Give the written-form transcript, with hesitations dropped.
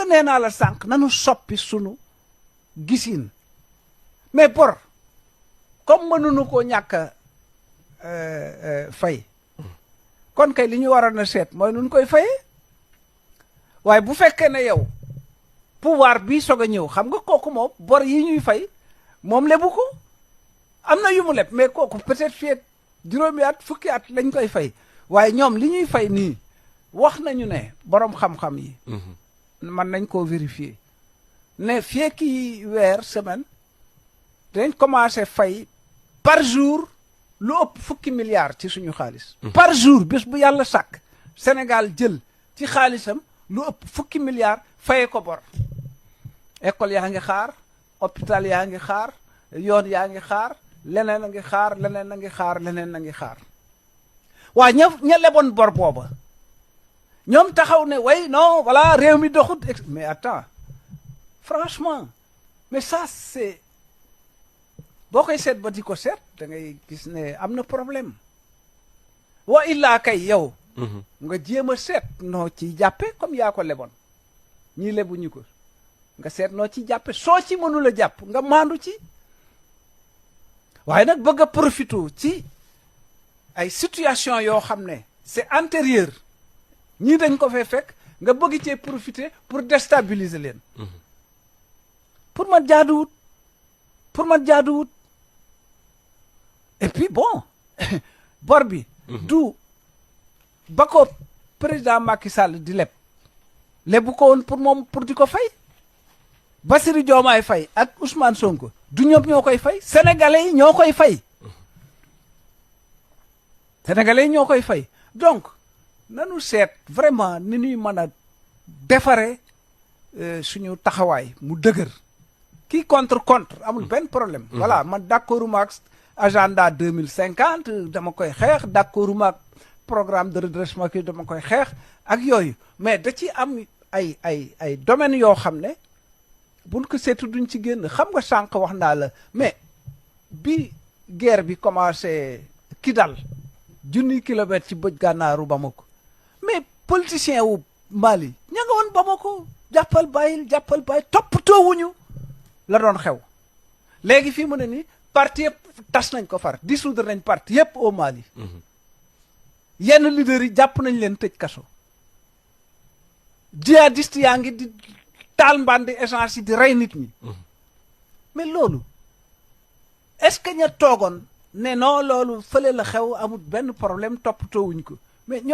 nga nee naa la sànq nanu soppi sunu gisin mais bor comme mënuñu ko ñàkk fay kon kay li ñu waroon a seet mooy nun koy fayee waaye bu fekkee ne yow pouvoir bii soog a ñëw xam nga kooku moom bor yi ñuy fay moom lebu ko am na yu mu leb mais kooku peut-être fii ak juróomi at fukki at lañ koy fay waaye ñoom li ñuy fay nii wax nañu ne borom xam-xam yi mën nañ koo vérifier ne fii ki weer semaine dañ commencé fay par jour lu ëpp fukki milliards ci suñu xaalis par jour bés bu yàlla sàkk Sénégal jël ci xaalisam lu ëpp fukki milliards faye ko bor école yaa ngi xaar hôpital yaa ngi xaar yoon yaa ngi xaar leneen a ngi xaar leneen a ngi xaar leneen a ngi xaar waa ña leboon bor booba ñoom taxaw ne way non voilà réew mi doxut mais attends franchement mais ça c'est boo koy seet ba di ko seet da ngay gis ne am na problème wa illaa kay yow nga jéem a seet noo ci jàppe comme yaa ko leboon ñii lebuñu ko nga seet noo ci jàppe soo ci mënul a jàpp nga maandu ci waaye nag bëgg a profité ci ay situation yoo xam ne c'est antérieur ñii dañ ko fee fekk nga bëgg cee profiter pour déstabiliser leen pour man jaaduwut et puis bon bor bi du ba ko président Macky Sall di lebu ko woon pour moom pour di ko fay Bassirou Diomaye Faye ak Ousmane Sonko du ñoom ñoo koy fay sénégalais yi ñoo koy fay donc nanu seet vraiment ni ñuy mën a defare suñu taxawaay mu dëgër kii contre amul benn problème voilà man d'accorduma ak agenda 2050 dama koy xeex d'accorduma ak programme de redressement kii dama koy xeex ak yooyu mais da ci am ay domaines yoo xam ne buñ ko seetu duñ ci génn xam nga sànq wax naa la mais bi guerre bi commencé Kidal 1,000 kilomètres ci bëj gànnaaru Bamako mais politicien wu Mali ña nga woon Bamako jàppal bàyyi toppatoo wuñu la doon xew léegi fii mu ne ni parti yëpp tas nañ ko far dissoudre nañ parti yëpp au Mali yenn leaders yi jàpp nañ leen tëj kaso jihadiste yaa ngi di taal mbandi essence yi di rey nit ñi mais loolu est-ce que ña toogoon ne non loolu fële la xew amul benn problème toppatoo wuñ ko mais